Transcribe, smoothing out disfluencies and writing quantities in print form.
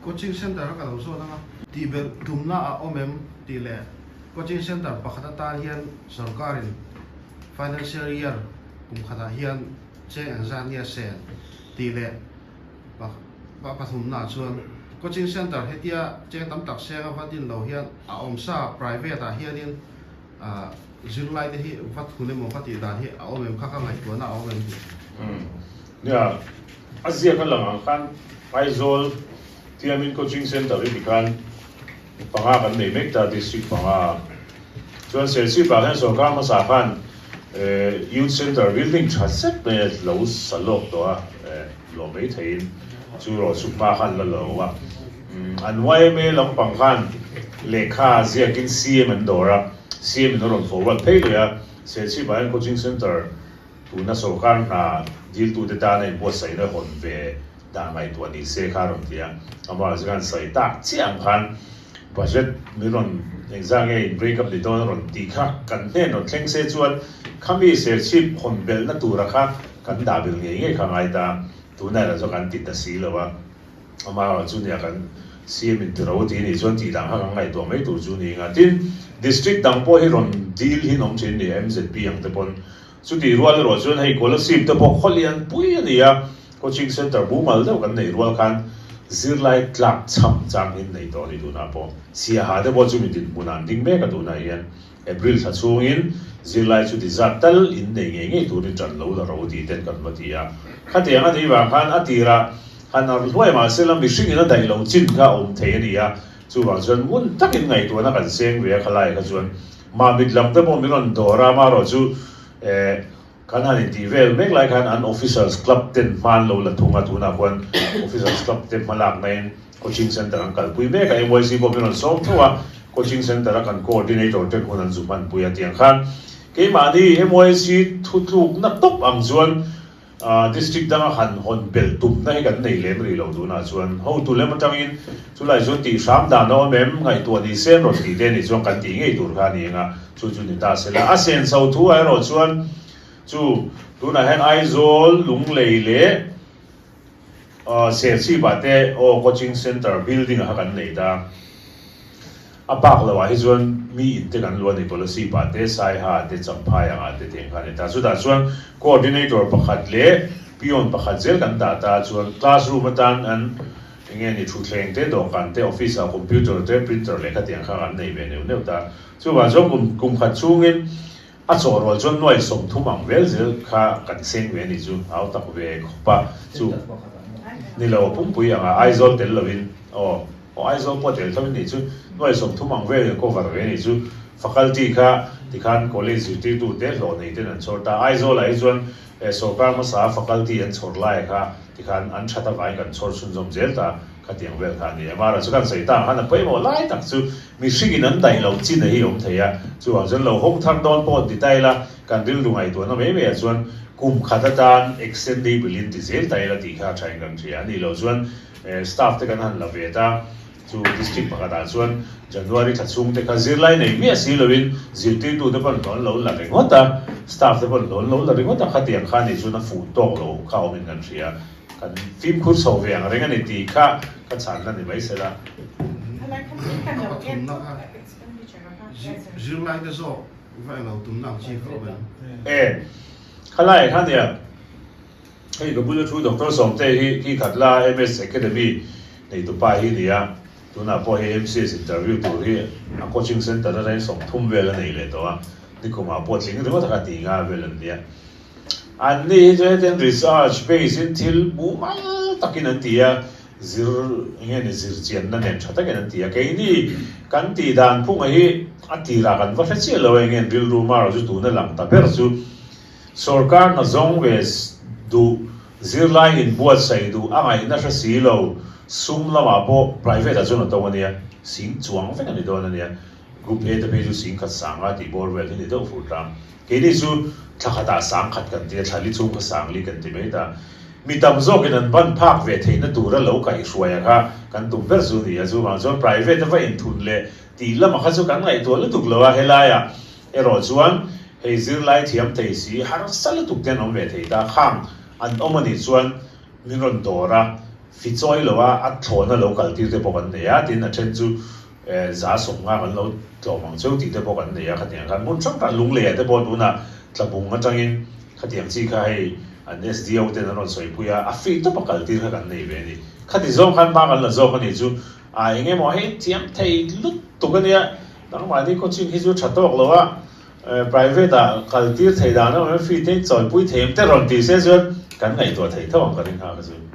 Coaching Centre a ka lo zawt ang a. Tihbelh tumna a awm em tih leh Coaching Centre pakhat atan hian sorkarin Financial Year kum khatah hian cheng engzat nge a sen tih leh pathumnaah chuan Coaching Centre hetia cheng tam tak seng a va din lo hian a awmsa private ah hianin Zirlai te hi va thun emaw va tih dan hi a awm em kha ka ngaihtuahna a awm em tih. Nia, a ziak a lang ang khan Aizawl Tiamin Coaching Centre hi tikhan panga kan nei mek ta district panga. Chuan Serchhip ah hian sorkar hmasa khan Youth Centre building tha zet mai a lo sa lawk tawh a, lawm mai theiin chu rawh chu hma khan la lo a. An yma lampang khan lehkha ziakin CM an dawr a, CM in a rawn forward phei leh a, Serchhip ah hian coaching centre tuna sorkar hna diltute tana inbuatsaihna hawn ve dan ngaihtuah ni se kha a rawn ti a. Amah chu khan sawi tak chiah ang khan budget min rawn engzah nge in break up ni dawn a rawn tih kha kan hnen rawn thleng se chuan khami Serchhip hawn belhna tura kha kan dah belh ngei ngei kha a ngai ta, tunah erawh chuan kan ti ta si lo a. Amaherawh chu nia kan CM in tiro tih nih chuan tih dang kha kan ngaihtuah mai tur chu ni anga. Tin, District dang pawh hi rawn deal hi an awm thin ni MZP ang te pawn. Chutih rual erawh chuan hei Kolasib te pawh khaw lian pui a ni a, coaching centre mumal deuh kan neih rual khan zirlai tlak chham chang in nei tawh a ni tunah pawh. Siaha te pawh chumi dinhmunah an ding mek a tunah hian. April thla chhungin zirlai chu ti zat tal in nei ngei ngei turin ṭan lo la ro tih ten kan va ti a. Khatiang a nih vang khan a tirah han ar hluai mah sela mihringin a daih lo chin kha a awm thei a ni a, chuvang chuan ngun takin ngaihtuahna kan seng ve a khalai kha chuan Mamit lam te pawh min rawn dawr a, amaherawh chu eh kan han intih vel mek lai khan an Officers Club ten hma an lo la thung a, tunah khuan Officers Club te hmalakna in Coaching Centre an kalpui mek a, MYC pawh min rawn sawm tho a, Coaching Centre a kan Coordinator ten hun an zu hmanpui a tiang khan keimahni MYC thutlukna tawp ang chuan District danga han hawn belh tumna hi kan nei lem rih lo tunah chuan hotu lem atangin chulai chuan tih hram dan a awm em ngaihtuah ni se an rawn tih te nih chuan kan tih ngei tur kha a ni ang a, chu chu ni ta se la. A senso thu ah erawh chuan chu tunah hian Aizawl, Lunglei leh Serchhip ah te aw coaching centre building ah kha kan nei ta. A bak lo ah hi chuan mi in te kan luah ni Kolasib ah te, Saiha ah te, Champhai ang ah te tiang kha a ni ta. Chutah chuan coordinator pakhat leh peon pakhat zel kan dah ta chuan classroom atan an eng nge ni thutthleng te, dawhkan te, office ah computer te, printer leh khatiang kha kan nei ve neuh neuh ta. Chuvang chuan kum kum khat chhungin A chawhrual chuan nuai 30 ang vel zel kha kan seng ve a nih chu, au tak ve khawp a, chu ni lo pumpui anga Aizawl tel lovin aw, aw Aizawl pawh tel tho in nih chu, nuai 30 ang vel in cover ve a nih chu, faculty kha tikhan college zirtirtu te hlawh nei ten an chhawr ta, Aizawl ah hi chuan sawrkar hmasa a faculty an chhawr lai kha tikhan an that avangin kan chhawr chhunzawm zel ta. Khatiang vel kha a ni. Amara chu kan sawi ta ang khan a pawimawh lai tak chu mihringin an daih loh chin a hi awm thei a. Chuvang chuan lo hawng thar dawn pawh ti ta ila, kan rilru ngaihtuahna mai mai ah chuan kum khat atan extendable in ti zel ta ila tih kha a thain kan hria a nih loh chuan staff te kan han la ve ta. Chu district pakhat ah chuan January thla chhung te kha zirlai nei miah si loin zirtirtu te pawn hlawn lo la ringawt a, staff te pawn hlawn lo la ringawt a, khatiang kha nih chuan a fuh tawk lo kha awmin kan hria. Kan fimkhur chho ve ang reng a ni tih kha ka chhanna ni mai sela. A pathumna kha zirlaite zawk va eng lo tumna ang chi kha awm em? E, khalai kha nia, hei ka bula thu Doctor Sawmte hi khi khat la MS Academy neitupa hi nia, tunah pawh hei MCS interview tur hi a coaching centre atangin 30 vel a nei leh tawh a, nikumah pawh tling ringawt a kha ti nga vel an nia. An ni hi chu hetiang research base in thil mumal takin an ti a, zir eng nge ni zir chianna nen tha takin an ti a. Keini kan tih dan phunga hi a tirah kan va hre chiah lo a, eng nge an rilru marawh chu tuna lang ta ber chu sorkar hna zawng ve duh, zirlai inbuatsaih duh a ngaihna hre si lo, sum lamah pawh private ah chuan a to a nia, sing chuang vek a ni dawn a nia, group A te phei chu sing khat sanga tih bawr vel hi ni deuh fur tlang. Keini chu thla khatah sang khat kan ti a, thla li chhung kha sang li kan ti mai ta. Mi tam zawkin an ban phak ve theihna tura lo kaihhruai a kha kan tum ber chu ni a, chuvang chuan private a va inthun leh tih lamah kha chu kan ngaihtuah lutuk lo a, helaiah erawh chuan hei zirlai thiam thei si harsa lutuk te an awm ve thei ta, khang an awm a nih chuan min rawn dawr a. Fi chawi lo a, a thlawhna lo kal tir te pawh kan nei a, tin a then chu 150 kan lo tlawm ang cheu tih te pawh kan nei a, khatiang khan hmun hrang hrang Lungleiah te pawh tunah Tlabung atangin khatiang chi kha hei an SDO ten an rawn sawipui a, a fi tawp a kal tir kha kan nei ve a ni. Khati zawng khan hma kan la zawk a nih chu a eng emaw hei thiam thei lutuk a nia, nangmahni coaching hi chu tha tawk lo a, private ah kal tir thei dan a awm em, fee te chawipui thei em te rawn ti se chuan kan ngaihtuah thei tho ang ka ring nghak a chu.